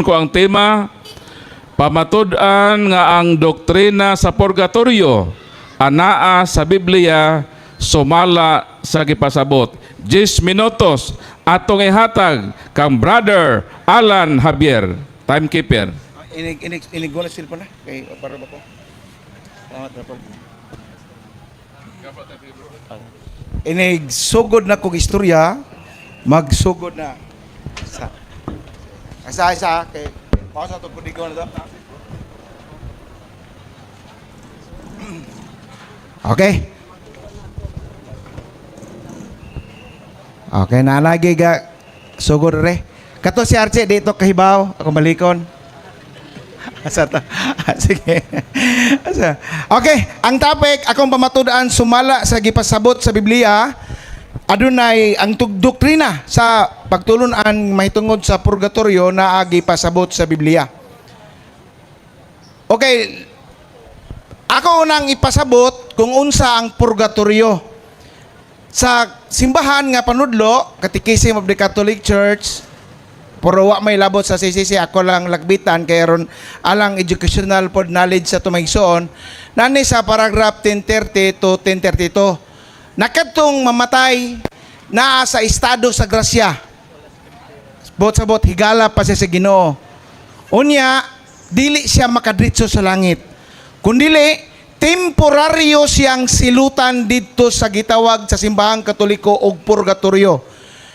Ko ang tema, pamatud-an nga ang doktrina sa purgatorio anaa sa Biblia sumala sa gipasabot. 10 minutos atong ihatag kang Brother Alan Javier, timekeeper. Inig inig inig na cellphone na kay para ba ko. Salamat na po. Inig sugod na kog istorya, magsugod na. Sa Isa isa kay pausa to kudigo na to. Okay. Okay, nalagi ga sugod re. Kato si Archie dito kahibaw, ako malikon. Asa ta? Sige. Asa. Okay, ang topic akong pamatud-an sumala sa gipasabot sa Biblia, adunay ang doktrina sa pagtulun-an mahitungod sa purgatorio na agi pasabot sa Biblia. Okay, ako unang ipasabot kung unsa ang purgatorio. Sa simbahan nga panudlo, Catechism of the Catholic Church, pero wa may labot sa CCC, ako lang lagbitan kay ron alang educational pod knowledge sa tumigsoon, nani sa paragraph 1030 to 1032. Nakadtong mamatay naa sa estado sa grasya. Bot sa bot higala pa siya sa Ginoo. Unya dili siya makadritso sa langit. Kundili temporaryo siyang silutan didto sa gitawag sa simbahang Katoliko og purgatorio.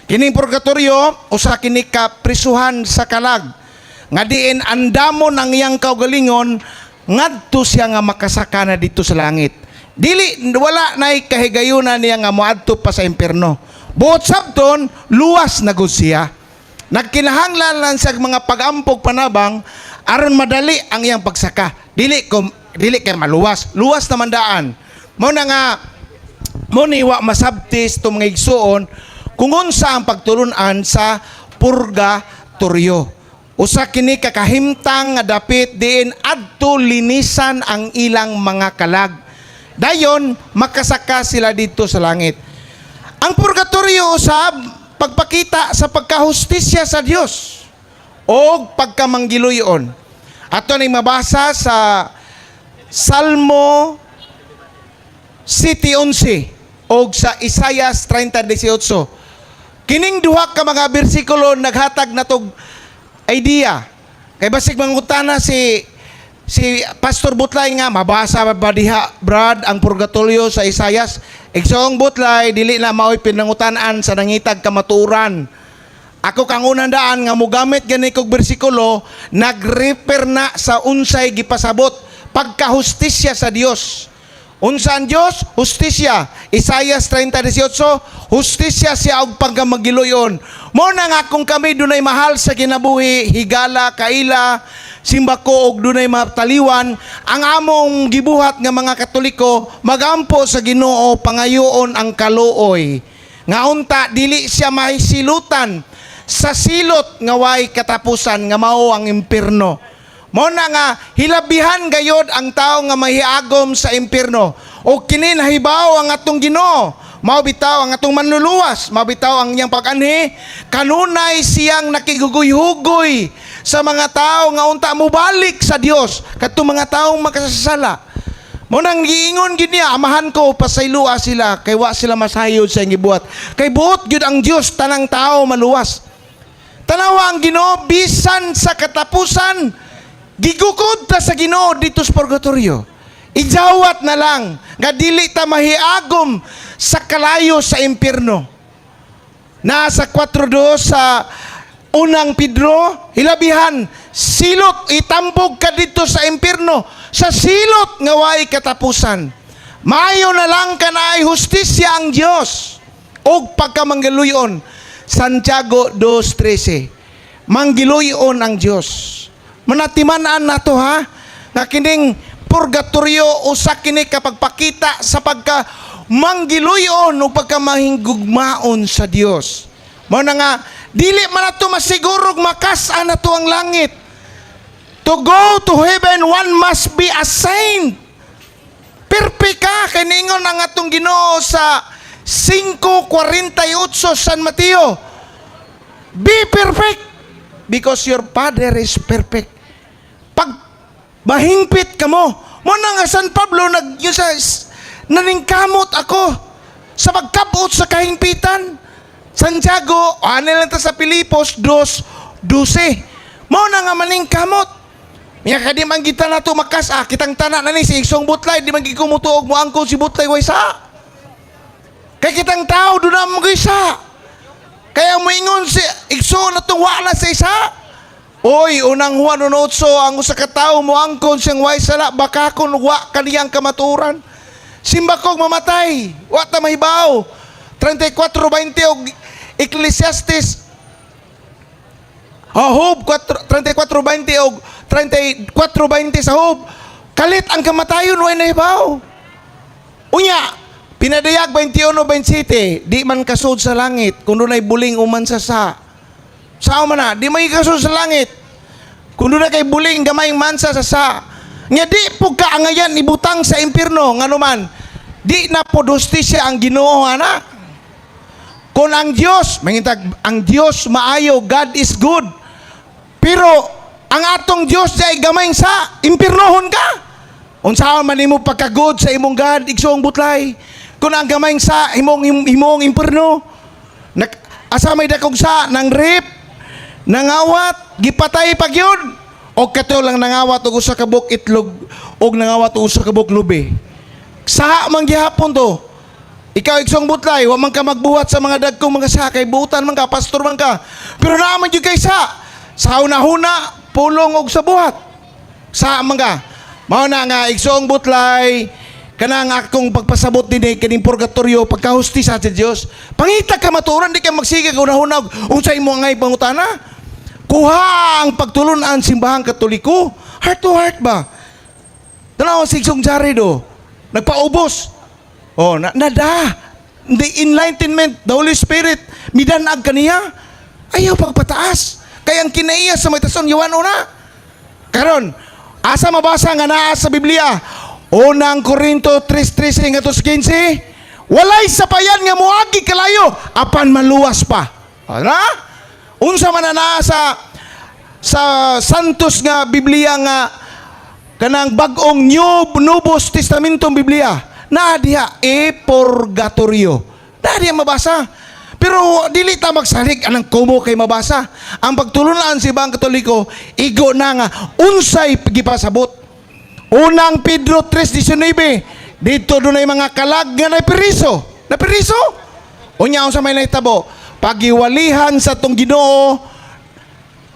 Kining purgatorio usa kini ka prisuhan sa kalag nga diin andamon ang iyang kaugalingon ngadto siya nga makasaka na dito sa langit. Dili wala nay kahigayunan niya nga moadto pa sa impierno. Buot sabton luwas na gud siya. Nagkinahanglan lang sa mga pag-ampog panabang aron madali ang iyang pagsaka. Dili ko dili kay maluwas, luwas naman daan. Mao na nga mo ni wa masabtis to mga igsuon kung unsa ang pagtulun-an sa purgatorio. Usa kini ka kahimtang nga dapit diin adto linisan ang ilang mga kalag. Dayon makasaka sila dito sa langit. Ang purgatorio usab pagpakita sa pagkahustisya sa Dios o pagkamanggiluyon. Ato ning mabasa sa Salmo 7:11 og sa Isayas 30:18. Kining duha ka mga bersikulo naghatag natog idea. Kay basig mangutana si si Pastor Butlay nga mabasa ba diha, Brad, ang purgatorio sa Isayas. Igsoong Butlay, dili na maoy pinangutan-an sa nangitag kamatuoran. Ako kang unang daan nga mogamit gani kog bersikulo nagrefer na sa unsay gipasabot pagkahustisya sa Dios. Unsa ang Dios? Hustisya. Isayas 30:18, hustisya siya og pagkamagiluyon. Mo na nga kung kami dunay mahal sa kinabuhi, higala, kaila, simbako og dunay mataliwan, ang among gibuhat nga mga Katoliko, magampo sa Ginoo pangayoon ang kaluoy. Nga unta dili siya mahisilutan sa silot nga way katapusan nga mao ang impierno. Mo na nga hilabihan gayod ang tao nga mahiagom sa impierno. O kini nahibaw ang atong Ginoo. Mao bitaw ang atong manluluwas, mao bitaw ang iyang pag-anhi. Kanunay siyang nakigugoy-hugoy sa mga tao nga unta mobalik sa Dios kadtong mga taong makasasala. Mo nang giingon gid niya, amahan ko pasaylua sila kay wa sila masayod sa iyang gibuhat. Kay buot gyud ang Dios tanang tao maluwas. Tanawa ang Ginoo bisan sa katapusan gigukod ta sa Ginoo dito sa purgatorio. Ijawat na lang nga dili ta mahiagom sa kalayo sa impierno. Nasa 4:2 sa unang Pedro, hilabihan silot itambog ka dito sa impierno sa silot nga way katapusan. Maayo na lang kanay hustisya ang Dios og pagkamanggiluyon. Santiago 2:13. Manggiluyon ang Dios. Manatiman-an nato ha nga kining purgatorio usa kini kapagpakita sa pagka manggiluyon o pagkamahingugmaon sa Dios. Mao na nga dili man nato masigurog makas-an nato ang langit. To go to heaven, one must be a saint. Perfect ka kay niingon ang atong Ginoo sa 5:48 San Mateo. Be perfect. because your Father is perfect. Pag mahingpit kamo, mo na nga San Pablo nag yun sa naningkamot ako sa pagkabot sa kahingpitan. Santiago, ano lang ta sa Pilipos 2:12. Mo na nga maningkamot. Nga kadi man kita na to makas ah, kitang tanan na ni si Igsong Butlay, di man gid kumutuog mo angkon si Butlay way sa. Kay kitang tao do na mo isa. Kaya moingon si Igso na tong wa na sa isa. Oy, Unang Juan 1:8, ang usa ka tawo mo angkon siyang way sala, baka kun wa kaniyang kamaturan. Simbakog mamatay, wa ta mahibaw. 34:20 og Ecclesiastes. Oh, Job 4, 34:20 og 34:20 sa Job. Kalit ang kamatayon, way nahibaw. Unya, Pinadayag 21:27, di man kasud sa langit kung dunay buling uman sa sa. Sao man na, di man kasud sa langit kung dunay kay buling gamay mansa sa sa. Nga di po kaangayan ibutang sa impierno, ngano man, di na po hustisya ang Ginoo ana. Kung ang Dios, mangitag ang Dios maayo, God is good. Pero ang atong Dios ay gamay sa impiernohon ka. Unsaon man nimo pagka-good sa imong God, igsoong butlay? Kung ang gamay sa imong imong impierno. Asa may dakog sa nang rape, nangawat, gipatay pag yun. O kato lang nangawat og usa ka buok itlog og nangawat og usa ka buok lubi. Saha man gihapon to. Ikaw, igsoong butlay, wa man ka magbuhat sa mga dagkong mga sa kay buutan man ka, pastor man ka. Pero naa man gyud kay sa huna-huna, pulong og sa buhat. Sa man ka. Mao na nga, igsoong butlay, kanang akong pagpasabot dinhi kining purgatorio, pagkahustisya sa Dios. Pangita ka matuoran, di ka magsige hunahuna unsa imo ngay pangutana. Kuha ang pagtulun-an Simbahang Katoliko, heart to heart ba? Tanaw si Igsoong Jared oh. Nagpaubos. Oh, na, nada. The enlightenment, the Holy Spirit, midanag kaniya. Ayaw pagpataas. Kaya ang kinaiya sa may tason, yawan una. Karon, asa mabasa nga naa sa Biblia? Unang Korinto 3:13 ngadto sa 15. Walay sapayan nga moagi kalayo apan maluwas pa. Ano? Unsa man na naa sa Santos nga Biblia nga kanang bag-ong New Novus Testamentong Biblia, naa diha e purgatorio, naa diha mabasa, pero dili ta magsalig anang kumo kay mabasa ang pagtulunan sa Simbahang Katoliko. Igo na nga unsay gipasabot. Unang Pedro 3:19, dito dunay mga kalag nga napiriso napiriso. Unya, unsa may nahitabo pagiwalihan sa tong Ginoo?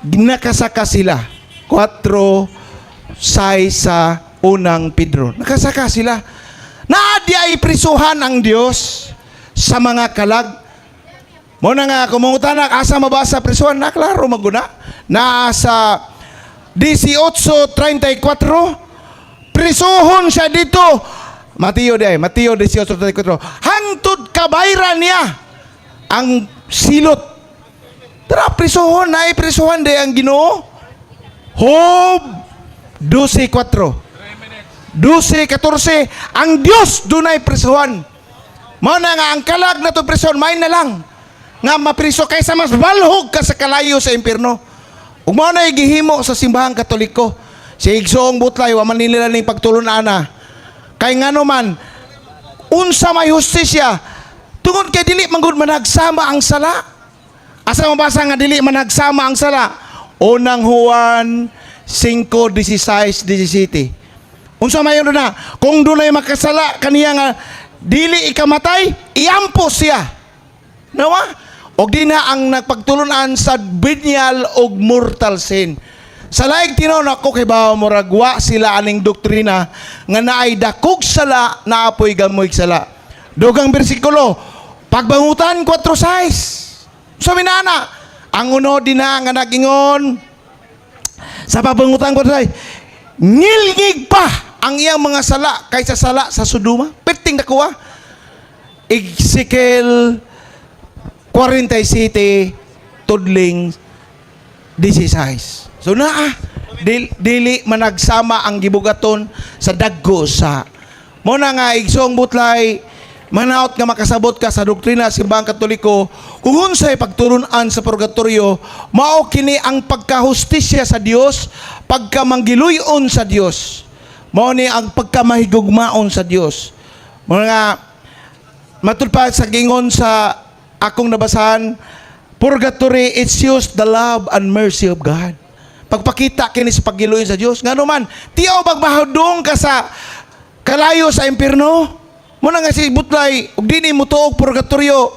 Nakasaka sila. 4:6 sa Unang Pedro. Nakasaka sila. Naa di ay prisuhan ang Dios sa mga kalag. Mo na nga kung mangutana asa mabasa prisuhan na, klaro maguna. Na sa 18:34, prisuhon siya dito. Mateo di ay, Mateo 18:34. Hangtod kabayran niya ang silot. Tara, prisuhon na prisuhan di ang Ginoo. Job 12:4. 12:14, ang Dios dunay prisuhan. Mao na nga ang kalag na to prison, may na lang nga mapriso kaysa mas balhog ka sa kalayo sa impierno. Ug mao na gihimo sa Simbahang Katoliko. Si Igsoong Butlay, wa man nila ning pagtulon ana. Kay ngano man, unsa may hustisya tungod kay dili man gud managsama ang sala. Asa mabasa nga dili managsama ang sala? Unang Juan 5:16 17. Unsa may na? Kung dunay makasala kaniya nga dili ikamatay, iampos siya. Nawa? Og di na ang nagpagtulunan sa venial og mortal sin. Sa laing tinuod ako kay bawo murag wa sila aning doktrina nga naay dakog sala, naapoy gamoy sala. Dugang bersikulo, Pagbangutan 4:6. So minana, ang uno din na nga nagingon sa Pagbangutan 4:6, ngilngig pa ang iyang mga sala kaysa sala sa Sodoma. Perting nakuha. Ezekiel 47 tudling 16. So naa dili managsama ang gibugaton sa dagko sa. Mo na nga, igsoong butlay, Manaot nga makasabot ka sa doktrina sa Simbahang Katoliko kung unsay pagtulun-an sa purgatorio. Mao kini ang pagkahustisya sa Dios, pagkamanggiluyon sa Dios. Mao ni ang pagkamahigugmaon sa Dios. Mga matud pa sa gingon sa akong nabasahan, purgatory, it shows the love and mercy of God. Pagpakita kini sa paggiluyon sa Dios. Ngano man, tiyaw bag mahadong ka sa kalayo sa impierno? Muna nga si Butlay, ug dini mo tuog purgatorio,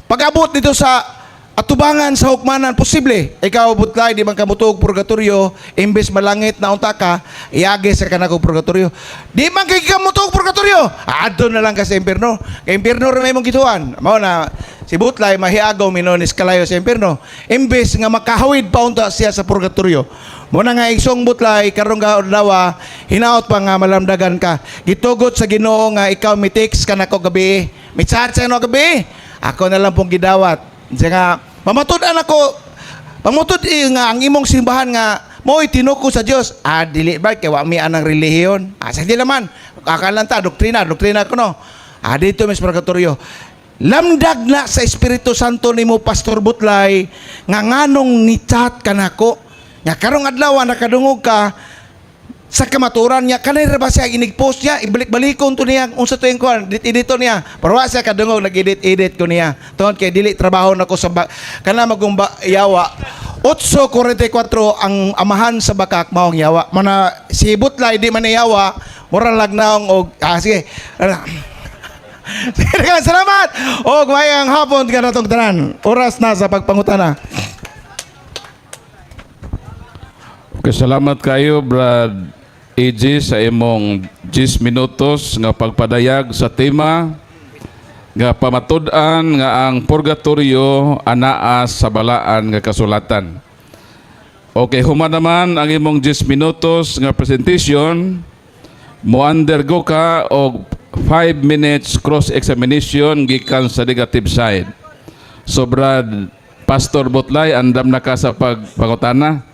pag-abot dito sa atubangan sa hukmanan, posible. Ikaw, Butlay, di man ka motuog purgatorio, imbes malangit na unta ka, iagi sa kanako purgatorio. Di man kay ka motuog purgatorio, adto na lang ka sa impierno. Kay impierno ra may imong gituan. Mao na si Butlay mahiagaw minonis kalayo sa impierno. Imbes nga makahawid pa unta siya sa purgatorio. Muna nga igsong Butlay, karong ga adlaw, hinaot pa nga malamdagan ka. Gitugot sa Ginoo nga ikaw mi-text ka nako gabi. Mi-chat sa nako gabi. Ako na lang pong gidawat. Siya nga pamatud-an ako, pamatud nga ang imong simbahan nga mo'y tinuko sa Dios. Ah, dili ba kay wa mi anang relihiyon? Ah, sa di naman. Akalan ta doktrina, doktrina ko no. Ah, dito mis purgatorio. Lamdag na sa Espiritu Santo nimo, Pastor Butlay, nga nganong ni-chat ka nako. Nga karong adlaw nakadungog ka sa kamaturan niya, kanay ra ba siya inig-post niya, ibalik-balikon to niya unsa to yung kuan, edit to niya, pero wa siya kadungog nag-edit-edit ko niya tungod kay dili trabaho nako sa kana magumba yawa. 8:44 ang amahan sa bakak maong yawa. Mana si Butlay di man yawa, mura lag naong og ah, sige. Sige, salamat. Og mayang hapon kanatong tanan. Oras na sa pagpangutana. Okay, salamat kayo, Brad AJ, sa imong 10 minutos nga pagpadayag sa tema nga pamatud-an nga ang purgatorio anaa sa balaan nga kasulatan. Okay, human naman ang imong 10 minutos nga presentation, mo undergo ka og 5 minutes cross-examination gikan sa negative side. So Brad Pastor Butlay, andam na ka sa pagpangutana?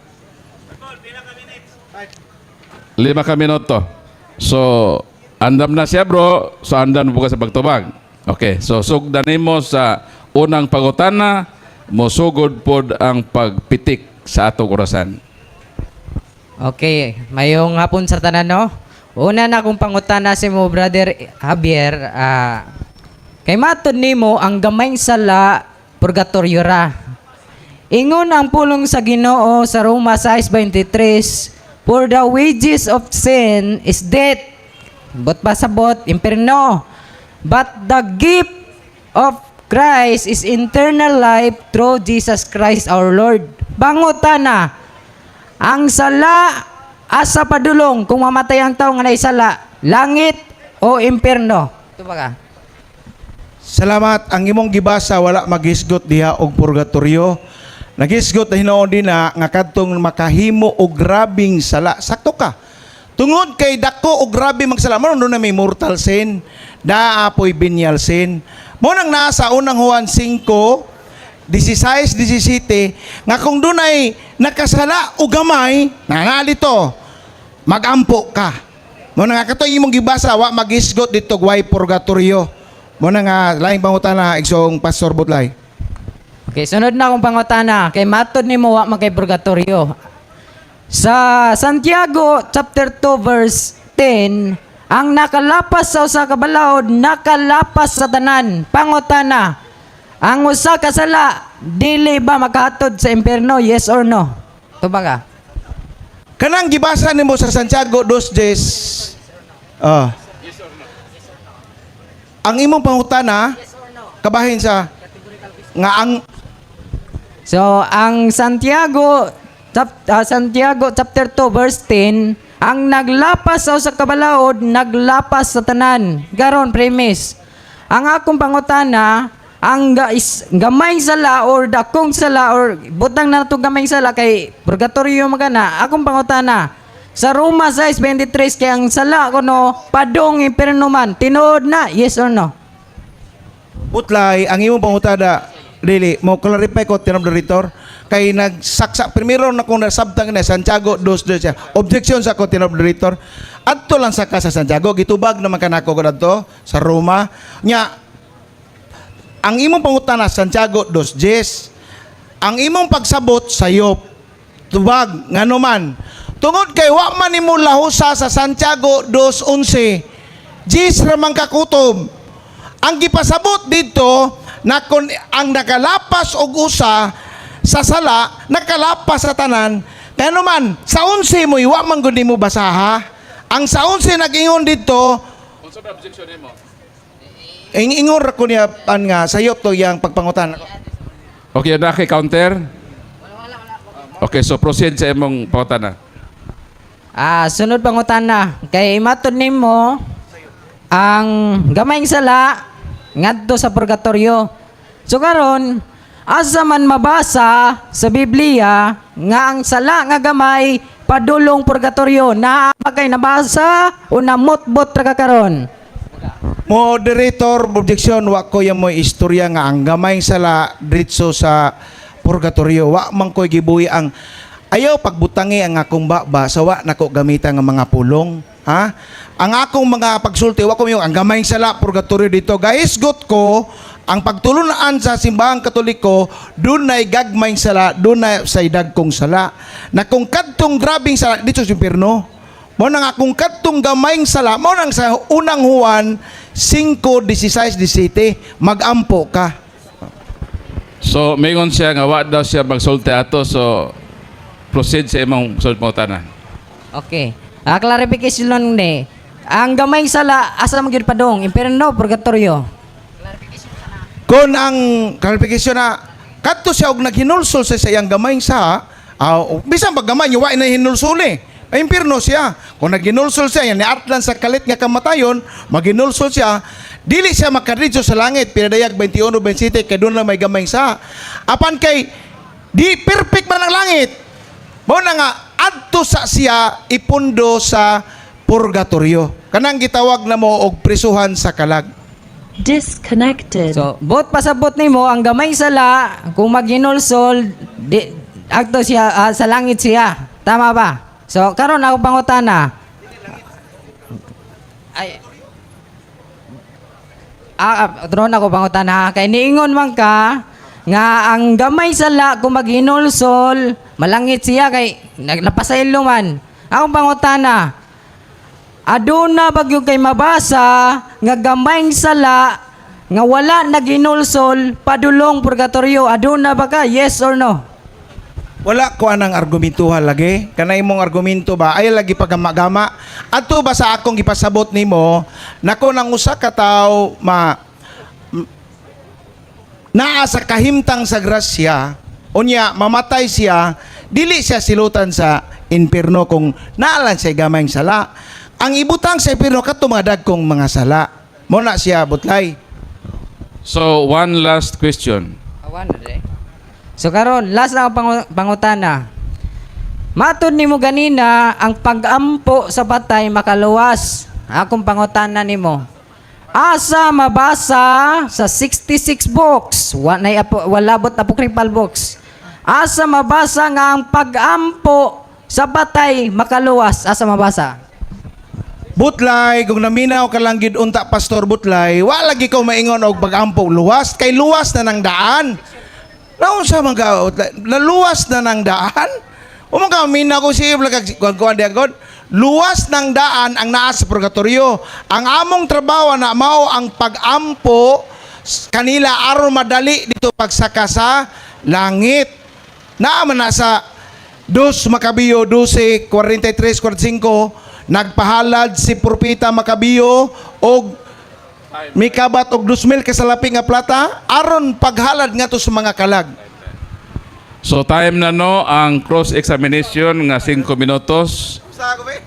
5 ka minuto. So, andam na siya, bro. So, andam mo ka sa pagtubag. Okay. So, sugdan nimo sa unang pangutana, mosugod pod ang pagpitik sa atong orasan. Okay, mayong hapon sa tanan, no. Una na akong pangutana si mo, Brother Javier, kay matod nimo ang gamayng sala purgatorio ra. Ingon ang pulong sa Ginoo sa Roma 6:23, "For the wages of sin is death." Bot pasabot, imperno. "But the gift of Christ is eternal life through Jesus Christ our Lord." Pangutana, ang sala asa padulong kung mamatay ang tao nga naisala? Langit o impierno? Ito ba ka? Salamat. Ang imong gibasa wala maghisgot diha og purgatorio. Naghisgot na hinuon din na nga kadtong makahimo og grabing sala. Sakto ka. Tungod kay dako og grabe magsala mo na may mortal sin, naa po'y venial sin. Mo nang naa sa Unang Juan 5:16, 17 nga kung dunay nakasala o gamay, nangalito, magampo ka. Mo na nga kato imong gibasa wa maghisgot dito way purgatorio. Mo na nga laing pangutana, igsoong Pastor Butlay. Okay, sunod na akong pangutana. Kay matod nimo wa man kay purgatorio. Sa Santiago chapter 2 verse 10, ang nakalapas sa usa ka balaod nakalapas sa tanan. Pangutana, ang usa ka sala dili ba makahatod sa impierno? Yes or no? Tubag ka. Kanang gibasa nimo sa Santiago 2:10. Ah. Ang imong pangutana kabahin sa nga ang So, ang Santiago chapter 2 verse 10, ang naglapas sa usa ka balaod naglapas sa tanan. Garon premise. Ang akong pangutana, ang gamay sala or dakong sala or butang na nato gamay sala kay purgatorio magana. Akong pangutana, sa Roma 6:23 kay ang sala kuno padong impierno man. Tinuod na, yes or no? Butlay, ang imong pangutana dili mo clarify ko tinam moderator kay nagsaksa primero na kung nasabtang na Santiago 2:2 siya. Objection sa ko, tinam moderator. Adto lang sa ka sa Santiago, gitubag naman kanako ko dadto sa Roma. Nya Ang imong pangutana, Santiago 2:10. Ang imong pagsabot, sayop. Tubag, ngano man? Tungod kay wa man nimo lahusa sa Santiago 2:11. 10 ra man kakutob. Ang gipasabot dito na kung ang nakalapas og usa sa sala, nakalapas sa tanan, kaya naman, sa 11 mo, wa man gud nimo basaha. Ang sa 11 nag-ingon dito, Unsa ba objection nimo? Ingon ra ko niya an nga sayop to yang pagpangutan. Okay, na kay counter? Okay, so proceed sa imong pangutana. Sunod pangutana. Kay matud nimo ang gamayng sala ngadto sa purgatorio. So karon, asa man mabasa sa Biblia nga ang sala nga gamay padulong purgatorio? Naa ba kay nabasa o namotbot ra ka karon? Moderator, objection, wa ko yung mo istorya nga ang gamayng sala diretso sa purgatorio. Wa man ko'y gibuhi ang ayaw pagbutangi ang akong baba sa wa nako gamitan nga mga pulong. Ha? Ang akong mga pagsulti, wa ko yung ang gamayng sala purgatorio dito. Guys, got ko ang pagtulunan sa Simbahang Katoliko, dunay gagmayng sala, dunay sa dagkong sala. Na kung kadtong grabing sala dito sa impierno. Mao na nga kung kadtong gamayng sala, mao nang sa Unang Juan 5:16 17, magampo ka. So mingon siya nga wa daw siya magsulti ato, so proceed sa imong sunod pangutana. Okay. Clarification lang ni. Ang gamayng sala asa man gyud padung? Impierno, purgatorio? Kung ang clarification na kadto siya og naghinulsol sa iyang gamayng sa bisan pag gamay wa na hinulsol eh. Ay impierno siya. Kung naghinulsol siya, yan ni Atlan sa kalit nga kamatayon, maghinulsol siya, dili siya makadidto sa langit, pinadayag 21:27, kay doon lang may gamayng sa. Apan kay di perfect man ang langit. Mao na nga adto sa siya ipundo sa purgatorio. Kanang gitawag na mo og prisuhan sa kalag. Disconnected. So, bot pasabot nimo ang gamay sala kung maghinulsol di agto siya sa langit siya. Tama ba? So, karon ako pangutana. Ay. Tron ako pangutana kay niingon man ka nga ang gamay sala kung maghinulsol malangit siya kay napasaylo man. Akong pangutana, aduna bagyo kay mabasa nga gamayng sala nga wala naginulsol padulong purgatorio? Aduna ba ka? Yes or no? Wala ko anang argumentuhan lagi. Kanay imong argumento ba ay lagi pagama-gama. Adto ba sa akong gipasabot nimo nako nang usa ka tawo ma naa sa kahimtang sa grasya, unya mamatay siya, dili siya silutan sa impierno kung naalan siya gamayng sala. Ang ibutang sa impierno kadto mga dagkong mga sala. Mo na siya, butlay. So one last question. Awan na eh. So karon last na ang pangutana. Matud nimo ganina ang pagampo sa patay makaluwas. Akong pangutana nimo. Asa mabasa sa 66 books, wa nay apo, walabot apocryphal books? Asa mabasa nga ang pagampo sa patay makaluwas? Asa mabasa? Butlay, kung naminaw ka lang gid unta, Pastor Butlay, wa lagi ko maingon og pag-ampo luwas kay luwas na nang daan. Naunsa man ka, Butlay? Naluwas na nang daan? O man ka minaw ko siya kag kuan kuan di God. Luwas ng daan ang naa sa purgatorio. Ang among trabaho na mao ang pag-ampo kanila aron madali dito pagsaka sa langit. Naa man na sa 2 Makabiyo 12, 43, 45, nagpahalad si Propeta Makabiyo og mikabat og 2,000 kasalapi nga plata aron paghalad ngadto sa mga kalag. So time na no ang cross examination nga 5 minutos.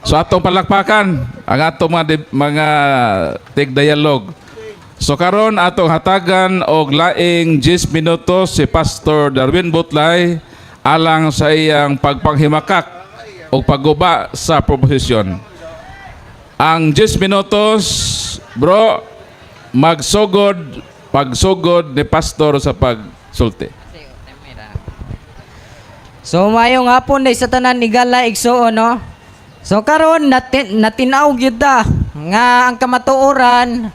So atong palakpakan ang atong mga tig-dialogue. So karon atong hatagan og laing 10 minutos si Pastor Darwin Butlay alang sa iyang pagpanghimakak o pagguba sa proposisyon. Ang 10 minutos, bro, magsugod pagsugod ni pastor sa pagsulti. So mayong hapon day sa tanan, igala, igsuon, no. So karon natinaw gyud ta nga ang kamatuoran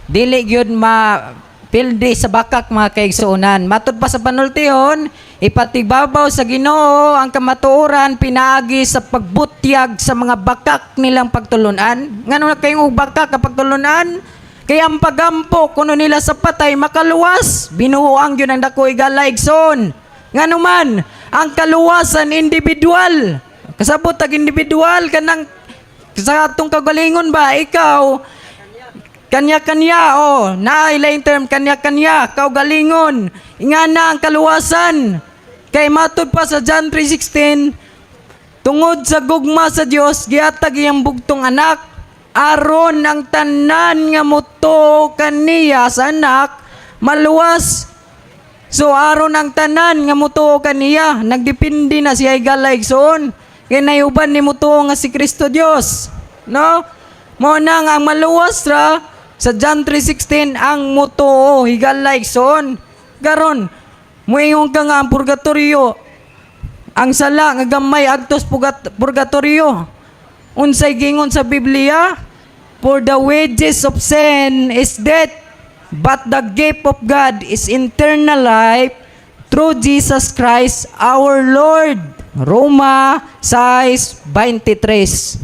dili gyud ma Pildi sa bakak, mga kaigsuonan. Matud pa sa panultihon, ipatibabaw sa Ginoo ang kamatuoran pinaagi sa pagbutyag sa mga bakak nilang pagtulunan. Ngano na kayong bakak kapag tulunan? Kaya ang pagampo kuno nila sa patay makaluwas, binuoang yun ang dako, higala igsoon. Ngano man, ang kaluwasan individual. Kasabot tag individual kanang sa atong kagalingon ba, ikaw kanya-kanya, oh, naay term kanya-kanya, kaugalingon. Ingana ang kaluwasan. Kay matud pa sa John 3:16, tungod sa gugma sa Dios, gihatag iyang bugtong anak aron ang tanan nga motuo kaniya sa anak maluwas. So aron ang tanan nga motuo kaniya, nagdepende na siya, higala igsoon. Kay nayuban ni motuo nga si Kristo Dios. No? Mo na nga ang maluwas ra sa John 3:16 ang motuo, higala igsoon. Karon, muingon ka nga ang purgatorio, ang sala nga gamay adtos purgatorio. Unsay gingon sa Biblia? "For the wages of sin is death, but the gift of God is eternal life through Jesus Christ our Lord." Roma 6:23.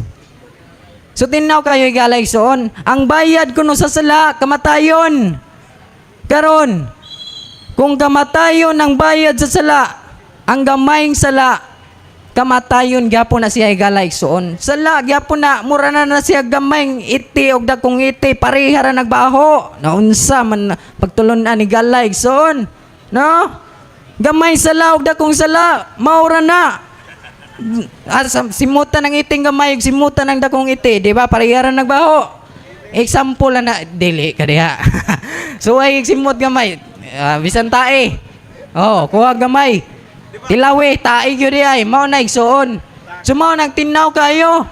So tinaw kayo, higala igsoon. Ang bayad kuno sa sala, kamatayon. Karon, kung kamatayon ang bayad sa sala, ang gamayng sala, kamatayon gyapon na siya, higala igsoon. Sala gyapon na, mura na na siya gamayng iti og dakong iti, pareha ra nagbaho. Naunsa man pagtulunan, higala igsoon? No? Gamay sala og dakong sala, maura na. Ah, simutan ng iting gamay ug simutan ng dakong iti, di ba? Pareha ra nagbaho. Example lang na dili ka diha. So ay simot gamay, bisan tae. Oh, kuha gamay. Tilawi, tae gyud di ay, mao na, igsuon. So mao nang tinaw kayo.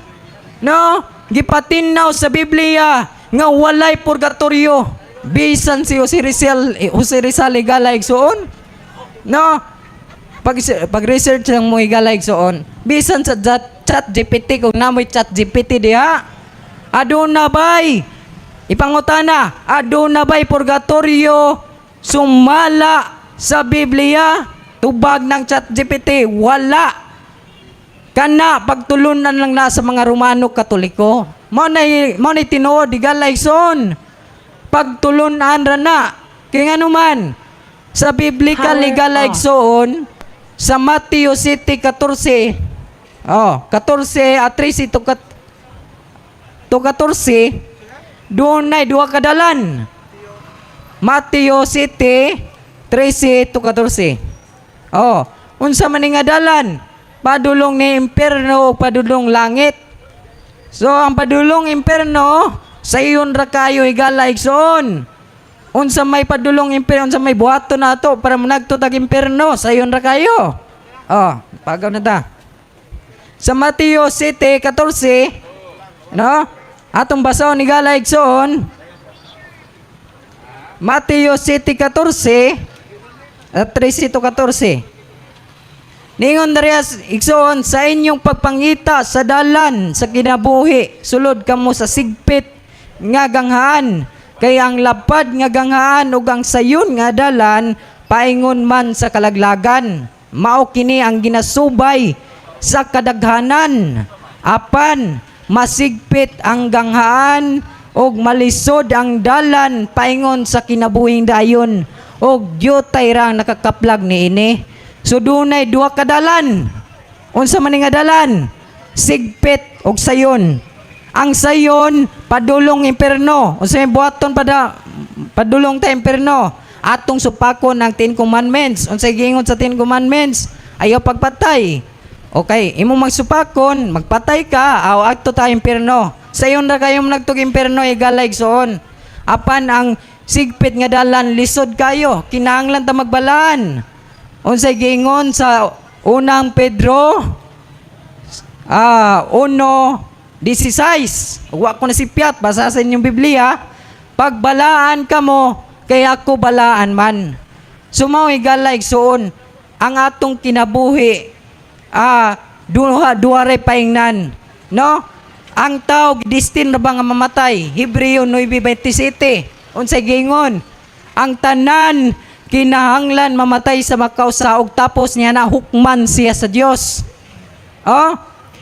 No? Gipatinaw sa Biblia nga walay purgatorio. Bisan si Jose Rizal, eh, Jose Rizal, higala igsuon. No? Pag research lang mo, higala igsuon. Bisan sa chat GPT, kung namoy chat GPT diha. Aduna bay? Ipangutana, aduna bay purgatorio sumala sa Biblia? Tubag ng chat GPT, wala. Kana pagtulunan lang na sa mga Romano Katoliko. Mao na tinuod, higala igsoon. Pagtulunan ra na. Kaya nga naman, sa biblical Power higala off. igsoon, sa Matthew 7:14, oh, 14 at 13 to 14, doon na duha ka dalan. Matthew 7:13 to 14. Oh, unsa man ni nga dalan? Padulong ni impierno o padulong langit. So ang padulong impierno, sayon ra kayo, higala igsoon. Unsa may padulong impierno, unsa may buhaton nato para managto tag impierno, sayon ra kayo. Oh, pagaw na ta. Sa Mateo 7:14, no? Atong basahon, higala igsoon. Mateo 7:14 at 13 to 14. Ningon dariya, igsoon, "Sa inyong pagpangita sa dalan sa kinabuhi, sulod kamo sa sigpit nga ganghaan. Kay ang lapad nga ganghaan ug ang sayon nga dalan paingon man sa kalaglagan. Mao kini ang ginasubay sa kadaghanan. Apan masigpit ang ganghaan ug malisod ang dalan paingon sa kinabuhing dayon ug diutay ra ang nakakaplag niini." So dunay duha ka dalan. Unsa man ni nga dalan? Sigpit og sayon. Ang sayon padulong impierno. Unsa may buhaton pada padulong ta impierno? Atong supakon ang Ten Commandments. Unsay giingon sa Ten Commandments? Ayaw pagpatay. Okay, imo magsupakon, magpatay ka, aw adto ta impierno. Sayon ra kayo nagtug impierno, higala igsoon. Apan ang sigpit nga dalan lisod kayo, kinahanglan ta magbalaan. Unsay giingon sa unang Pedro 1:16? Wa ko na sipyat, basa sa inyong Biblia. "Pagbalaan kamo, kay ako balaan man." So mao, higala igsoon, ang atong kinabuhi duha duha ray paingnan, no? Ang tao destined ra ba nga mamatay? Hebreo 9:27. Unsay giingon? Ang tanan kinahanglan mamatay sa makausa og tapos niya na hukman siya sa Dios. Oh,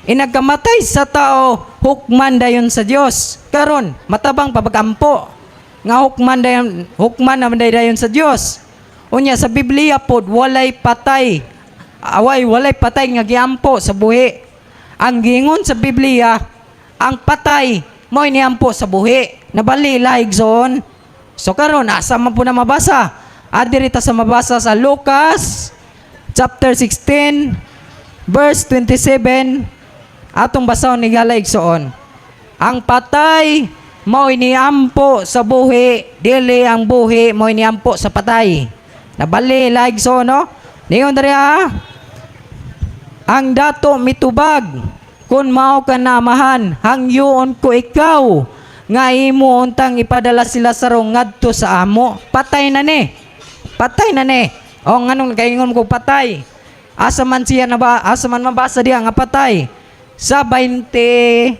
inagkamatay sa tao, hukman dayon sa Dios. Karon, matabang pa pagampo nga hukman dayon, hukman naman dayon sa Dios. Unya sa Biblia pod walay patay. Away walay patay nga giampo sa buhi. Ang giingon sa Biblia, ang patay mo'y niampo sa buhi. Nabali laig zon. So karon asa man po na mabasa? Adiri ta sa mabasa sa Lucas chapter 16 verse 27, atong basahon ni gala, igsoon. Ang patay mo'y niampo sa buhi, dili ang buhi mo'y niampo sa patay. Nabali laig igsoon, no? Ningon diri ha. Ang dato mitubag, "Kung mao ka na, Amahan, hangyoon ko ikaw nga imo untang ipadala si Lazaro ngadto sa amo." Patay na ni. Patay na ni. O nganong nakaingon ko patay? Asa man siya na ba, asa man mabasa diya nga patay? Sa 22.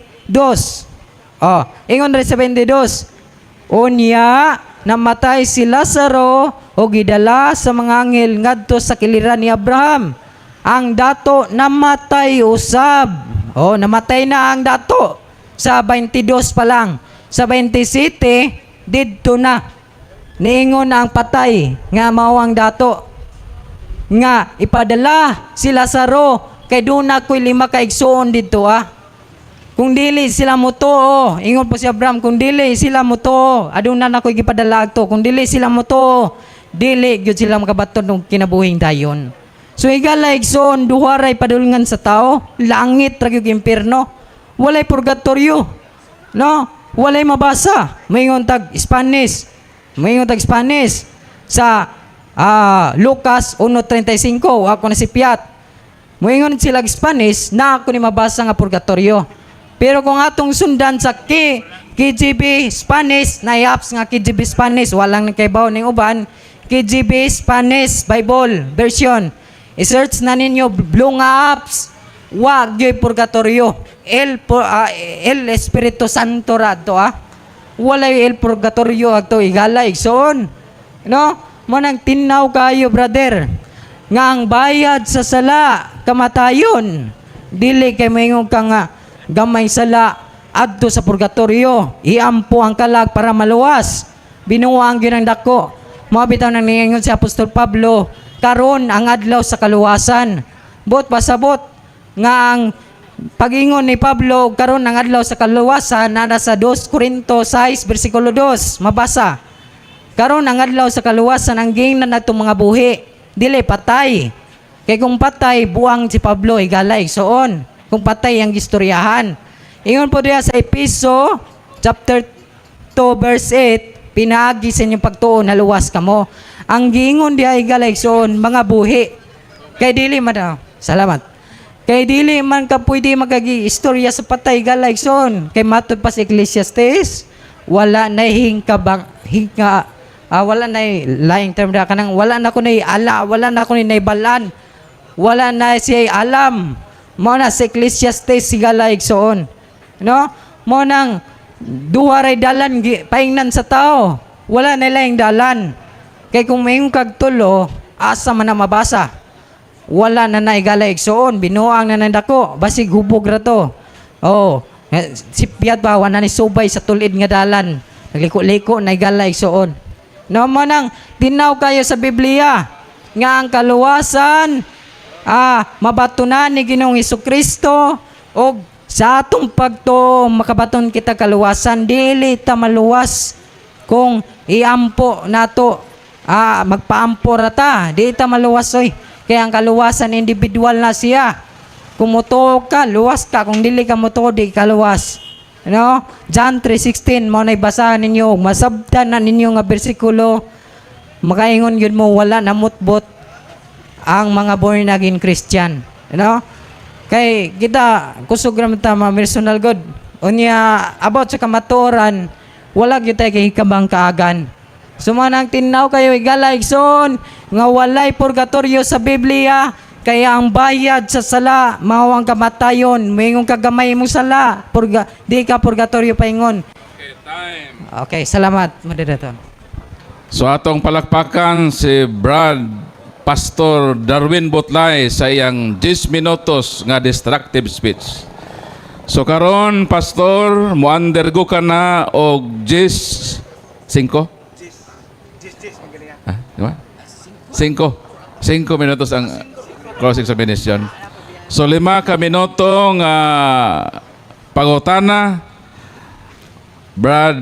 Oh, ingon rin sa 22. Unya, namatay si Lazaro o gidala sa mga anghel ngadto sa kiliran ni Abraham. Ang dato namatay usab. Oh, namatay na ang dato sa 22 pa lang. Sa 27, didto na. Niingon na ang patay nga mao ang dato nga ipadala si Lazaro kay duna ko'y lima ka igsoon didto ah. Kung dili sila motuo, ingon po si Abraham, kung dili sila motuo, aduna na ko'y gipadala to. Kung dili sila motuo, dili gyud sila makabaton og kinabuhing dayon. So higala, igsoon, duha ray padulngan sa tao, langit ra gyud, impierno. Walay purgatorio. No? Walay mabasa. Maingon tag Spanish. Maingon tag Spanish sa Lucas 1:35, ako na si Piat. Moingon sila og Spanish na ako ni mabasa nga purgatorio. Pero kung atong sundan sa KJV Spanish, na apps nga KJV Spanish, walang nakaibaw ning uban, KJV Spanish Bible version. I-search na ninyo blue nga apps. Wa gyoy purgatorio. El Espiritu Santo ra to ah. Walay el purgatorio adto, higala, igsoon. No? Mo nang tinaw kayo, brother, nga ang bayad sa sala kamatayon. Dili kay maingon ka nga gamay sala adto sa purgatorio, iampo ang kalag para maluwas. Binuang gyud ang dako. Mao bitaw nang niingon si Apostol Pablo, karon ang adlaw sa kaluwasan. Bot pasabot nga ang pagingon ni Pablo karon ang adlaw sa kaluwasan naa sa 2 Corinto 6 bersikulo 2 mabasa. Karon ang adlaw sa kaluwasan, ang giingnan natong mga buhi, dili patay. Kay kung patay, buang si Pablo, higala, igsoon. Kung patay ang gistoryahan. Ingon po diya sa Episo chapter 2 verse 8, pinaagi sa inyong pagtuo naluwas kamo. Ang giingon diya, higala, igsoon, mga buhi. Kay dili man ah, salamat. Kay dili man ka pwede magagi istorya sa patay, higala, igsoon. Kay matod pa sa Ecclesiastes, wala na hingka bang hingka wala na lying term da kanang wala na ko nay ala, wala na ko nay naibalan. Wala na siya alam. Mao na sa Ecclesiastes, higala, igsoon. No? Mao nang duha ray dalan paingnan sa tao. Wala na laing dalan. Kay kung mayong kag tulo, asa man na mabasa? Wala na naigala, igsoon, binuang na nandako, basig hubog ra to. Oh, sipyat ba wala ni subay sa tulid nga dalan. Nagliko-liko na, higala, igsoon. No, mo nang tinaw kayo sa Biblia nga ang kaluwasan mabatunan ni Ginoong Kristo og sa atong pagtuo makabaton kita kaluwasan. Dili ta maluwas kung iampo nato, magpaampo ra ta, di ta maluwas oy. Kaya ang kaluwasan individual na siya. Kung mutuo ka, luwas ka. Kung dili ka mutuo, di ka luwas, no? John 3:16 mao nay basahan ninyo, masabtan na ninyo nga bersikulo, makaingon yun mo wala namutbot ang mga born again Christian. No? Kay kita kusog ra man ta mga personal God. Unya about sa kamatuoran, wala gyud tay kay hikabang kaagan. Sumanang tinaw kayo, higala, igsoon, nga walay purgatorio sa Biblia, kaya ang bayad sa sala mao ang kamatayon. Moingon ka gamay mong sala, di ka purgatorio paingon. Okay, time. Okay, salamat, moderator. So atong palakpakan si Brad Pastor Darwin Butlay sa iyang 10 minutos nga destructive speech. So karon, Pastor, mo-undergo ka na og 10 5? Ah, di ba? 5. 5 minutos ang cross examination. So 5 ka minuto nga pangutana. Brad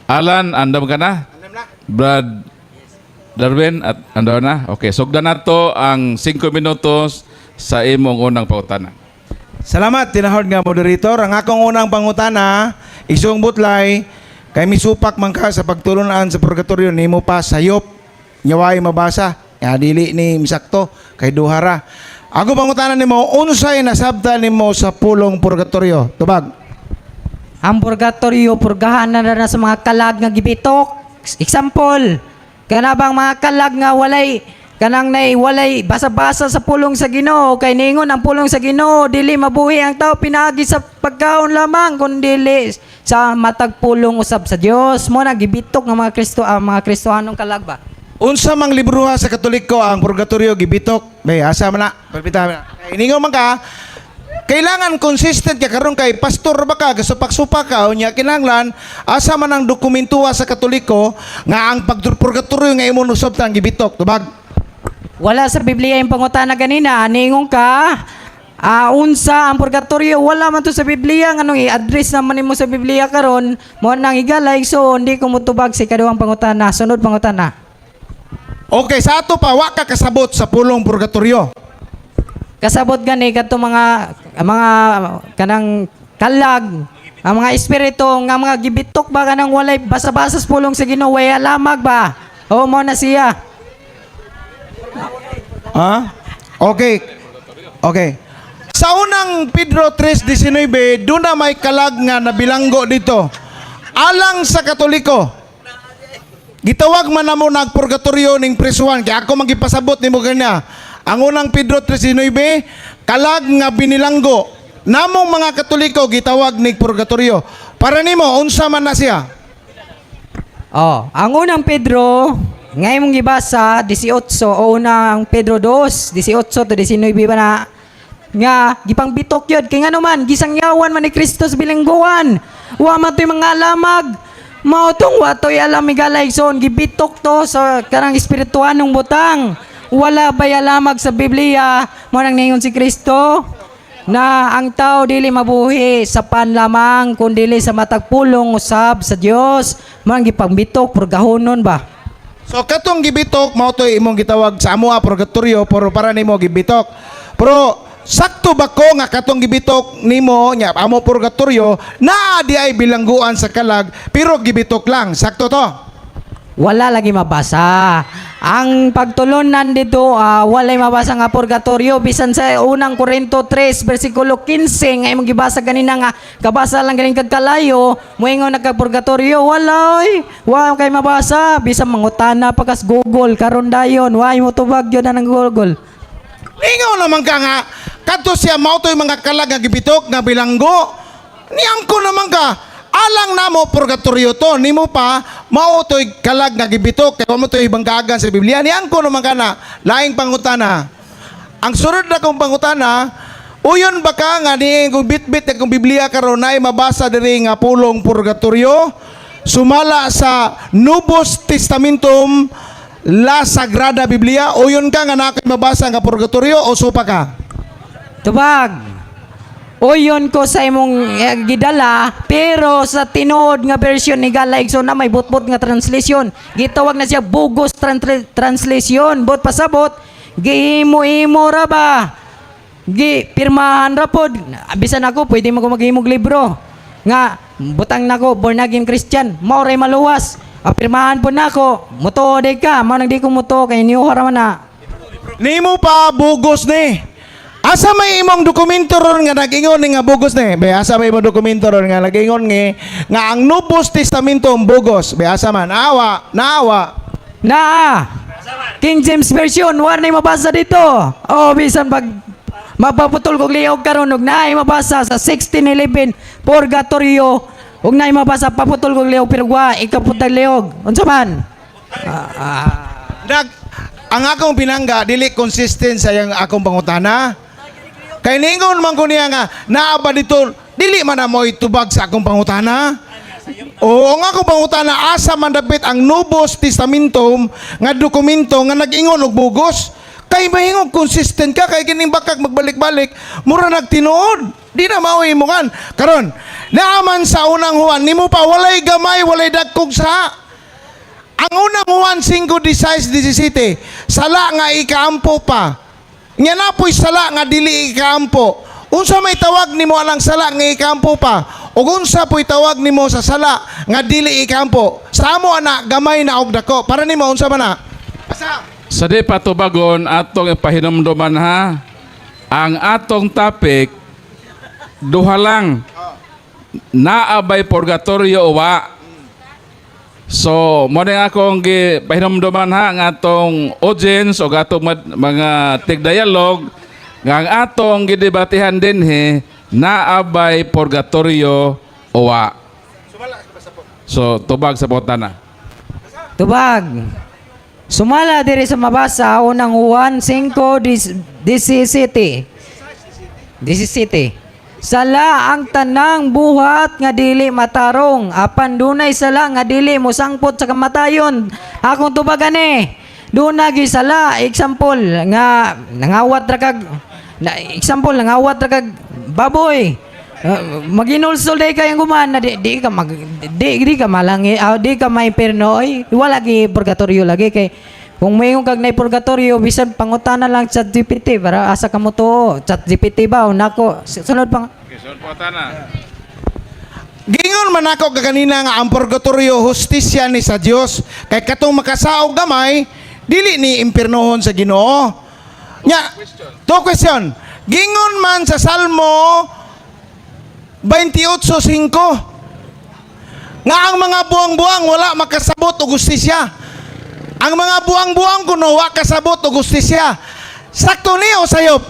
Alan, andam ka na? Brad Darwin, at andam na? Okay, sugdan nato ang 5 minutos sa imong unang pangutana. Salamat, tinahod nga moderator. Ang akong unang pangutana, Isong Butlay, kay misupak man ka sa pagtulunan sa purgatorio nimo pa sayop. Nya way mabasa. Ya dili ni misakto kay duhara. Ako pangutana nimo, unsay nasabtan nimo sa pulong purgatorio? Tubag. Ang purgatorio, purgahan na na sa mga kalag nga gibitok. Example, kana bang mga kalag nga walay kanang nay walay basa-basa sa pulong sa Ginoo, kay ningon ang pulong sa Ginoo, dili mabuhi ang tao pinaagi sa pagkaon lamang, kun dili sa matag pulong usab sa Dios. Mo na gibitok nga mga Kristo, ang mga Kristohanong kalag ba. Unsa mang libroha sa Katoliko ang purgatorio gibitok? Bay, asa man na? Palpita man na. Kay ningon man ka, kailangan consistent ka karon kay pastor ba ka, gasupak-supak ka, unya kinahanglan asa man ang dokumentuha sa Katoliko nga ang pagpurgatorio nga imo nusabtan gibitok? Tubag. Wala sa Biblia yung pangutana ganina. Ningon ka, unsa ang purgatorio? Wala man to sa Biblia. Nganong i-address naman nimo sa Biblia karon? Mo nang higalay, so hindi ko motubag sa ikaduhang pangutana. Sunod pangutana. Okay, sa ato pa wa ka kasabot sa pulong purgatorio. Kasabot gani kadto mga kanang kalag, ang mga espiritu nga mga gibitok ba, kanang walay basa-basa sa pulong sa Ginoo, way alamag ba? O mo na siya. Ha? Okay. Okay. Sa Unang Pedro 3:19, doon na may kalag nga nabilanggo dito. Alang sa Katoliko, gitawag man namo nagpurgatorio ning prisuhan. Kaya ako magipasabot nimo kanya. Ang Unang Pedro 3:19, kalag nga binilanggo. Namong mga Katoliko gitawag ning purgatorio. Para nimo, unsa man na siya? Oh, ang Unang Pedro ngay mong gibasa 18 o Unang Pedro 2, 18 to 19 ba na nga gipangbitok yun kay ngano man gisangyawan man ni Kristo sa bilangguan, wa man to'y mga alamag, mao tong wa to'y alam, higalayson. Gibitok to sa kanang espirituanong butang. Wala bay alamag sa Biblia. Mo nang ningon si Kristo na ang tao dili mabuhi sa pan lamang, kun dili sa matag pulong usab sa Dios. Mo ang gipangbitok, purgahonon ba. So katong gibitok mao to'y imong gitawag sa amoa purgatorio, pero para nimo gibitok. Pero sakto ba ko nga katong gibitok nimo nya amo purgatorio naa di ay bilangguan sa kalag pero gibitok lang? Sakto to? Wala lagi mabasa. Ang pagtulunan dito, walay mabasa nga purgatorio bisan sa Unang Korinto 3 versikulo 15 nga imong gibasa ganina nga kabasa lang ganin kag kalayo, moingon nagka-purgatorio. Wala oy. Wa kay mabasa bisan mangutana pa kas Google karon dayon, wa mo tubag yun na ng Google. Ingaw naman ka nga kadto siya mao to'y mga kalag nga gibitok nga bilanggo. Niangko naman ka alang namo purgatorio to, nimo pa mao to'y kalag nga gibitok kay wa mo to'y banggagan sa Biblia. Niangko naman ka na laing pangutana. Ang sunod na kong pangutana, uyon ba ka nga ni kung bitbit na kung Biblia karon ay mabasa diri nga pulong purgatorio sumala sa Nubos Testamentum La Sagrada Biblia? Uyon ka nga naa kay mabasa nga purgatorio o supa ka? Tubag. Uyon ko sa imong gidala, pero sa tinuod nga version ni Gala Igsoon na may butbot nga translation. Gitawag na siya bugos translation. Bot pasabot, gihimo-imo ra ba? Gi pirmahan ra pod. Bisan ako pwede mo ko maghimog libro. Nga butang nako born again Christian, mao ray maluwas. Pirmahan po nako, mutuo day ka, mao nang di ko mutuo kay niyo ra man na. Nimo pa bugos ni. Asa may imong dokumento ron nga nag-ingon ni nga bugos ni? Be, asa may imong dokumento ron nga nag-ingon ni nga ang Nubos Testamento ang bugos? Be, asa man? Naawa, naawa. Naa! King James Version, wa na mabasa dito. Oh, bisan pag mapaputol kog liog karon og naay mabasa sa 1611 Purgatorio. Ug na mabasa, paputol kog lihok, pero wa ikaw putag lihok. Unsa man? Ah, ah. Ang akong pinangga dili consistent sa iyang akong pangutana. Kay ningon man ko niya nga naa ba dito, dili man na mo'y tubag sa akong pangutana. Oo, ang akong pangutana, asa man dapit ang Novus Testamentum nga dokumento nga nag-ingon og bugos? Kay mahingog consistent ka, kay kining bakak magbalik-balik, mura nagtinuod. Di na maoy imukan. Karon, naaman sa Unang Juan nimo pa walay gamay, walay dagkog sa ang Unang Juan 5:16-17, sala nga ikaampo pa. Nga napoy sala nga dili ikaampo. Unsa may tawag nimo anang sala nga ikaampo pa? Ug unsa po'y tawag nimo sa sala nga dili ikaampo? Sa amo ana, gamay na og dako. Para nimo, unsa man na? Asa? Sa di patubagon, atong ipahinumduman ha, ang atong topic, duha lang. Naa bay purgatorio o wa? So, mo na akong gipahinumduman ha ang atong audience o atong mga tigdialog nga ang atong gidebatihan dinhi, naa bay purgatorio o wa? So, tubag sa botana. Tubag. Sumala diri sa mabasa, Unang Juan 5 17. 17. Sala ang tanang buhat nga dili matarong, apan dunay sala nga dili mosangpot sa kamatayon. Akong tubagan eh. Duna gyud sala, example nga nangawat ra kag na, example nangawat ra kag baboy. Maginulsol day kayong guman na di, di ka mag di, di ka malangi, ah, di ka may perno oy, wala gi purgatorio lagi, kay kung may kag nay purgatorio, bisan pangutana lang Chat GPT para asa ka mo tuo Chat GPT ba o nako sunod pang. Okay, sunod po tana. Gingon man ako kaganina nga ang purgatorio hustisya ni sa Dios, kay katong makasaog gamay dili ni impiernohon sa Ginoo. Nya, to question. Gingon man sa Salmo 28:5 nga ang mga buang-buang wala makasabot og hustisya. Ang mga buang-buang kuno wa kasabot og hustisya. Sakto ni o sayop?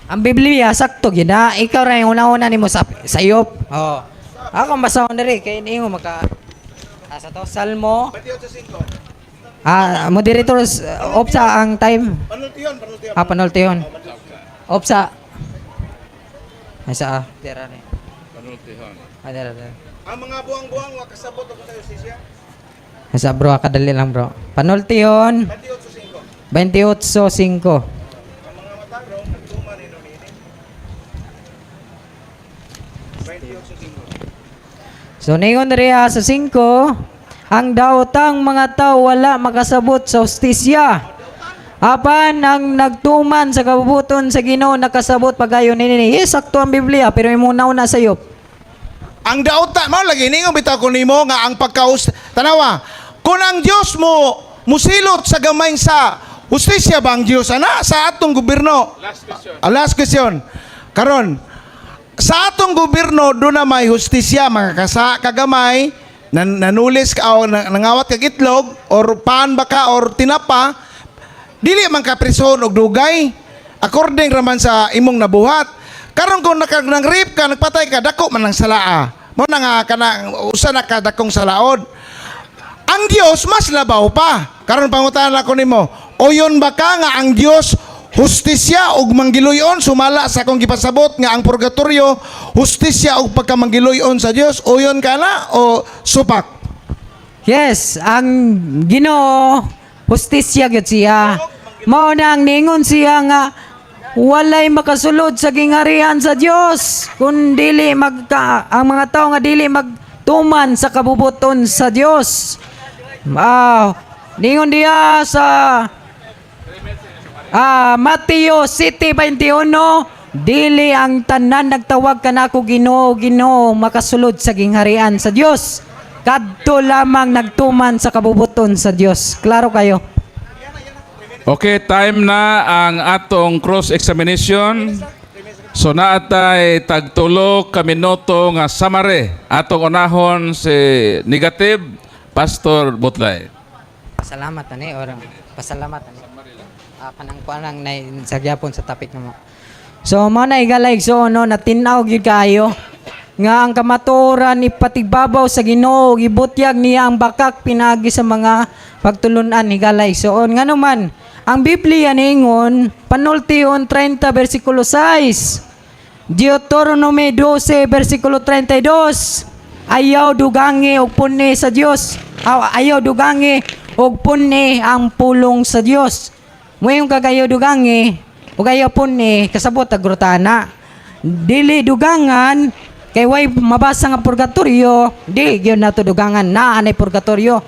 Ang Biblia sakto gyud na ikaw ra yung una-una nimo sa sayop. Oh. Ako basahon diri kay nimo maka asa to Salmo 28:5. Ah, moderators, opsa ang time. Panultihon, panultihon. Ah, panultihon. Opsa. Ay sa ah, dira ni. Panultihon. Ah, dira, dira. Ang mga buang-buang wa kasabot og hustisya. Ay sa bro, kadali lang, bro. Panultihon 28:5. 28:5. Ang mga matarong nagtuman ni Domini. 28:5. So ningon riya sa 5, ang daotang mga tao wala makasabot sa hustisya. Apan ang nagtuman sa kabubuton sa Ginoo nakasabot pagayon nini. Yes, sakto ang Biblia, pero imong nauna sayop. Ang daota mao lagi ningon bitaw ko nimo nga ang pagkaus, tanawa kung ang Dios mo musilot sa gamay sa hustisya ba ang Dios ana sa atong gobyerno? Last question. Ah, last question. Karon, sa atong gobyerno do na may hustisya, makakasa kagamay, nanulis ka o nangawat kag itlog or pan ba ka or tinapa, dili man ka prison og dugay according raman sa imong nabuhat. Karon kung nakag nang rape ka, nagpatay ka, dako man ang salaa mo na nga kana usa na ka dakong salaod. Ang Dios mas labaw pa. Karon pangutan ako nimo, oyon ba ka nga ang Dios hustisya ug manggiluyon sumala sa akong gipasabot nga ang purgatorio hustisya ug pagkamanggiluyon sa Dios? Oyon ka na o supak? Yes, ang Ginoo hustisya gyud siya. Mao na ang ningon siya nga walay makasulod sa gingharian sa Dios kun dili magka ang mga tao nga dili magtuman sa kabubuton sa Dios. Ah, ningon diya sa Mateo 7:21, dili ang tanan nagtawag kanako Ginoo, Ginoo makasulod sa gingharian sa Dios. Kadto lamang nagtuman sa kabubuton sa Dios. Klaro kayo. Okay, time na ang atong cross-examination. So naatay tagtulo ka minuto nga summary. Atong unahon si negative, Pastor Butlay. Pasalamat ani or pasalamat ani. Ah, kanang kuanang na sa gyapon sa topic namo. So mo na igalay so no natin-aw gyud kaayo. Nga ang kamatuoran ipatibabaw sa Ginoo, gibutyag niya ang bakak pinagi sa mga pagtulunan, higala igsoon. Ngano man ang Biblia niingon, Panultihon 30 versikulo 6, Deuteronomy 12 versikulo 32, ayaw dugangi og puni sa Dios. Ayaw dugangi og puni ang pulong sa Dios. Moingon kag ayaw dugangi ug ayaw puni, kasabot agrutana. Dili dugangan kay way mabasa nga purgatorio, di gyud nato dugangan naa nay purgatorio.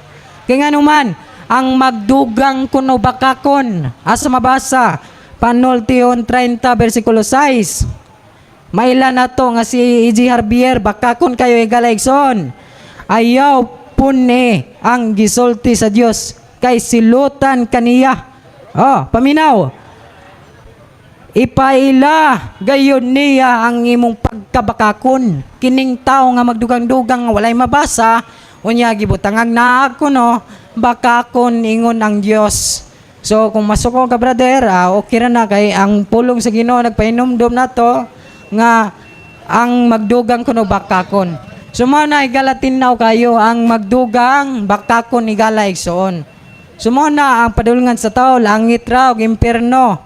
Kay ngano man ang magdugang kuno bakakon? Asa mabasa? Panultihon 30 versikulo 6. Maila na to nga si E.G. Harbier, bakakon kayo, higala igsoon. Ayaw puni ang gisulti sa Dios kay silutan kaniya. Oh, paminaw. Ipaila gayon niya ang imong pagkabakakon. Kining tao nga magdugang-dugang nga walay mabasa, unya gibutangang naa kuno bakakon ingon ang Dios. So kung masuko ka, brother, okay ra na kay ang pulong sa Ginoo nagpahinumdom nato nga ang magdugang kuno bakakon. So mao na, higala, tinaw kayo ang magdugang, bakakon, higala igsoon. So mao na ang padulngan sa tao, langit ra ug impierno.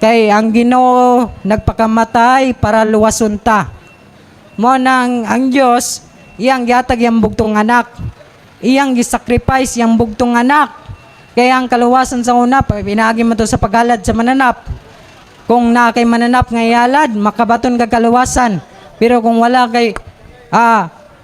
Kay ang Ginoo nagpakamatay para luwason ta. Mao na ang Dios iyang gihatag iyang bugtong anak. Iyang gisacrifice iyang bugtong anak. Kaya ang kaluwasan sa una, pinaagi mo to sa paghalad sa mananap. Kung naa kay mananap nga ihalad, makabaton ka kaluwasan. Pero kung wala kay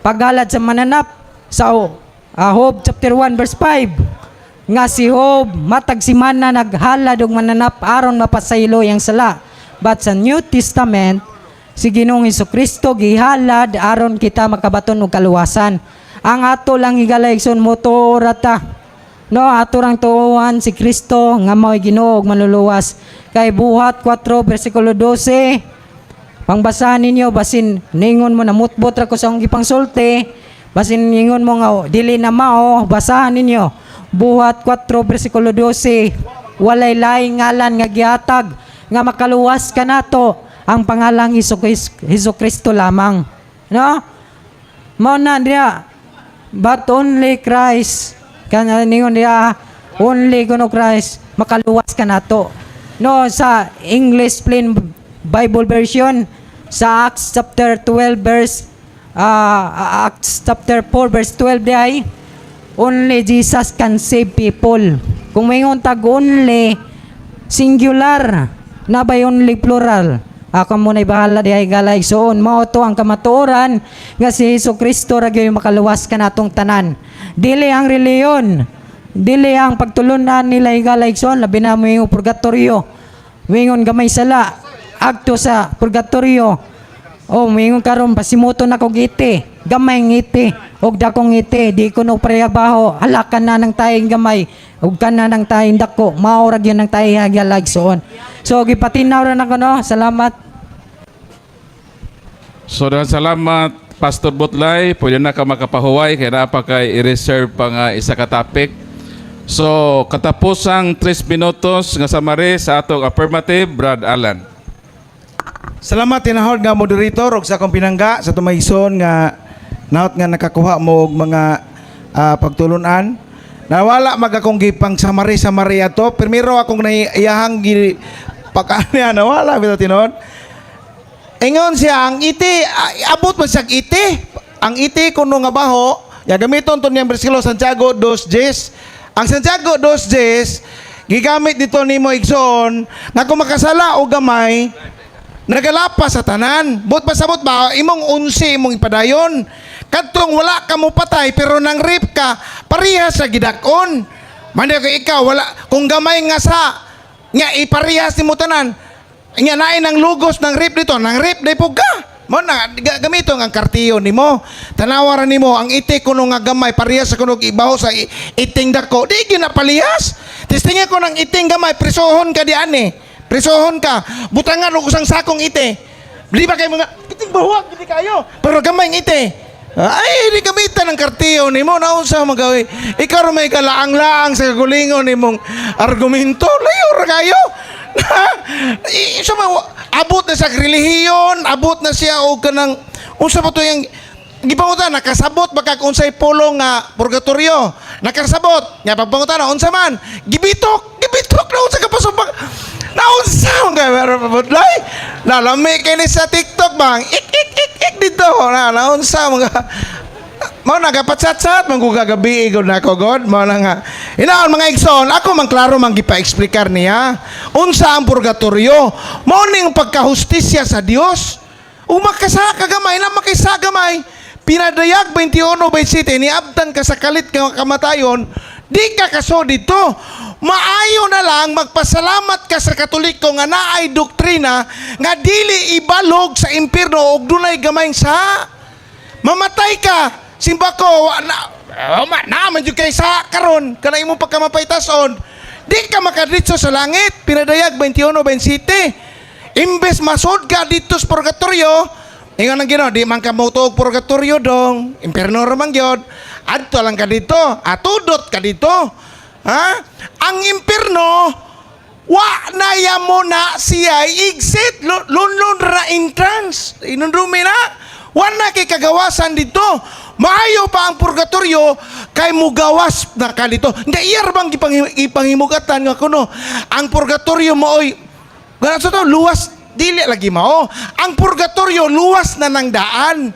paghalad sa mananap, sa Job chapter 1 verse 5, nga si Job matag simana naghalad og mananap aron mapasaylo iyang sala. But sa New Testament, si Ginoong Kristo gihalad aron kita makabaton og kaluwasan. Ang ato lang, higala igsoon, motuo ra ta. No, ato rang tuohan si Kristo nga mao'y Ginoo ug manluluwas. Kay Buhat 4 versikulo 12, pangbasahan ninyo, basin ningon mo namutbot ra ko sa akong gipangsulti, basin ningon mo nga oh, dili na mao, basahan ninyo. Buhat 4 versikulo 12, walay laing ngalan nga gihatag nga makaluwas kanato, ang pangalang Hesus Kristo lamang. No? Mao na diya. But only Christ. Kana ningon diya, only kuno Christ makaluwas ka nato. No, sa English Plain Bible Version, sa Acts chapter 12 verse Acts chapter 4 verse 12 diay, only Jesus can save people. Kung maingon tag only, singular na bay only plural? Ako mo na'y bahala dihay, higala igsoon. Mao to ang kamatuoran nga si Hesus Kristo ra gyud makaluwas kanatong tanan. Dili ang reliyon, dili ang pagtulunan nila, higala igsoon, labi na mo yung purgatorio. Mingon gamay sala agto sa purgatorio. Oh, mingon karon pasimuto na ko iti. Gamay ngiti og dakong ngiti, di ko no pareha baho. Halakan na ng tayong gamay ug kana ng tayong dako. Mao ra gyud ng tayo, higala igsoon. So gipatinaw ra nako, no. Salamat. So daghang salamat, Pastor Butlay, pwede na ka makapahuway kay naa pa kay i-reserve pa nga isa ka topic. So katapusang 3 minutos nga summary sa atong affirmative, Brad Alan. Salamat, tinahod nga moderator, ug sa akong pinangga sa tumayson nga naot nga nakakuha mo og mga pagtulunan. Nawala mag akong gipang summary summary ato. Primero akong naiyahang gi pagkanya nawala bitaw tinuod. Ingon siya ang iti abot man siya iti. Ang iti kuno nga baho, ya gamiton to niyang bersikulo Santiago 2:10. Ang Santiago 2:10 gigamit dito nimo, igsoon, nga kung makasala og gamay nagalapas sa tanan. But pasabot ba imong 11 imong ipadayon. Kadtong wala ka mo patay pero nang rape ka, parehas sa gidak-on. Manday ko ikaw wala kung gamay nga sa nga iparehas nimo tanan. Nga naay nang lugos ng rape dito, nang rape day pug ka. Mo na gamito ang kartiyo nimo. Tanawa ra nimo ang iti kuno nga gamay parehas sa kuno ibaho sa iting dako. Di gyud na palihas. Testingan ko ng iting gamay, presohon ka di ani. Presohon ka. Butangan og usang sakong iti. Di ba kay mga iting bahuag di kayo. Pero gamay ang iti. Ay, di gamitan ang kartiyo nimo naunsa magawi. Ikaw ra may kalaang-laang sa kagulingon nimong argumento. Layo ra kayo. So, abot na sa relihiyon, abot na siya og kanang Unsa pa to yung gipangutan, nakasabot ba kag unsay pulong nga purgatorio? Nakasabot. Nya pagpangutana, unsa man? Gibitok, gibitok na unsa ka pasubak. Naunsa man ka pero butlay? Nalami kini sa TikTok bang? Ik ik ik ik dito. Na naunsa mga mao na kapatsat-sat man ko kagabi gud nako god mao na nga. Inaon, mga igsoon, ako man klaro man gipa-explikar niya unsa ang purgatorio. Mao ning pagkahustisya sa Dios. Umakasa kagamay na makisa gamay. Pinadayag 21:27, niabtan ka sa kalit nga kamatayon, di ka kaso dito. Maayo na lang magpasalamat ka sa Katoliko nga naay doktrina nga dili ibalog sa impierno og dunay gamay sa mamatay ka. Simba ko wa na oh, ma, na man jud kay sa karon kana imong pagkamapaytason, di ka makadritso sa langit. Pinadayag 21:27, imbes masud ka dito sa purgatorio, ingon ang Ginoo, di man ka motuog purgatorio dong, impierno ra man gyud. Adto lang ka dito, atudot ka dito, ha. Ang impierno, wa na ya mo na siya exit, lunlun ra entrance, inundumi na, wa na kay kagawasan dito. Maayo pa ang purgatorio kay mugawas na ka dito. Nga iyar bang ipanghimugatan nga kuno ang purgatorio mooy ganun sa to luwas? Dili lagi mao. Ang purgatorio, luwas na ng daan.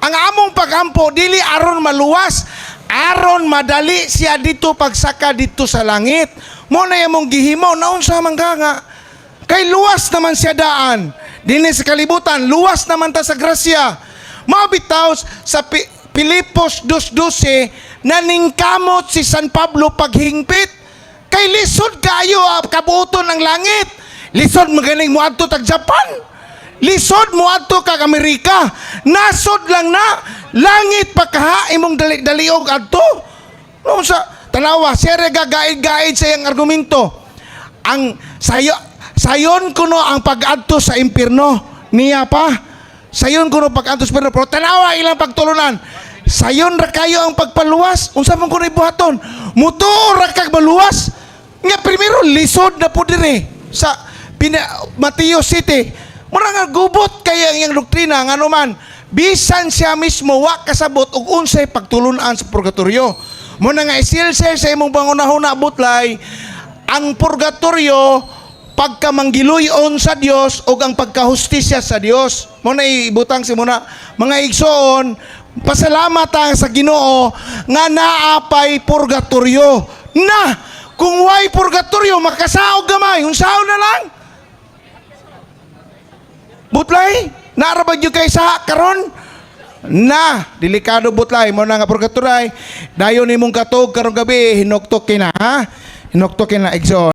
Ang among pagampo dili aron maluwas, aron madali siya dito pagsaka dito sa langit. Mo na imong gihimo, naunsa man ka nga kay luwas naman siya daan dinhi sa kalibutan, luwas naman ta sa grasya. Mabitaw sa Pilipos 2:12, naningkamot si San Pablo paghingpit kay lisod kayo kabuoton ang langit. Lisod maganing moadto tag Japan, lisod moadto kag Amerika, nasod lang na langit pa kaha imong dali-daliog adto. No, sa tanawa siya gagaid-gaid sa iyang argumento. Ang sayo sayon kuno ang pag-adto sa impierno niya pa, sayon kuno pag-adto sa impierno, pero tanawa ilang pagtulunan, sayon ra kayo ang pagpaluwas. Unsa man kuno ibuhaton, mutuo ra kag maluwas? Nga primero lisod na po dire sa Mateo City. Mura nga gubot kaya ang iyang doktrina, ngano man bisan siya mismo wa kasabot og unsay pagtulunan sa purgatorio. Mo na nga isilsel sa imong pangunahuna, butlay, ang purgatorio pagkamanggiluyon sa Dios o ang pagkahustisya sa Dios. Mo na ibutang si muna, mga igsoon, pasalamat ang sa Ginoo nga naapay purgatorio. Na kung way purgatorio, makasaog gamay, unsaon na lang? Butlay, naara ba gyud kay sa karon? Na, delikado, butlay, mo na nga purgatorio. Dayon imong katog karong gabi, hinuktok kina, ha? Hinuktok kina, igsoon.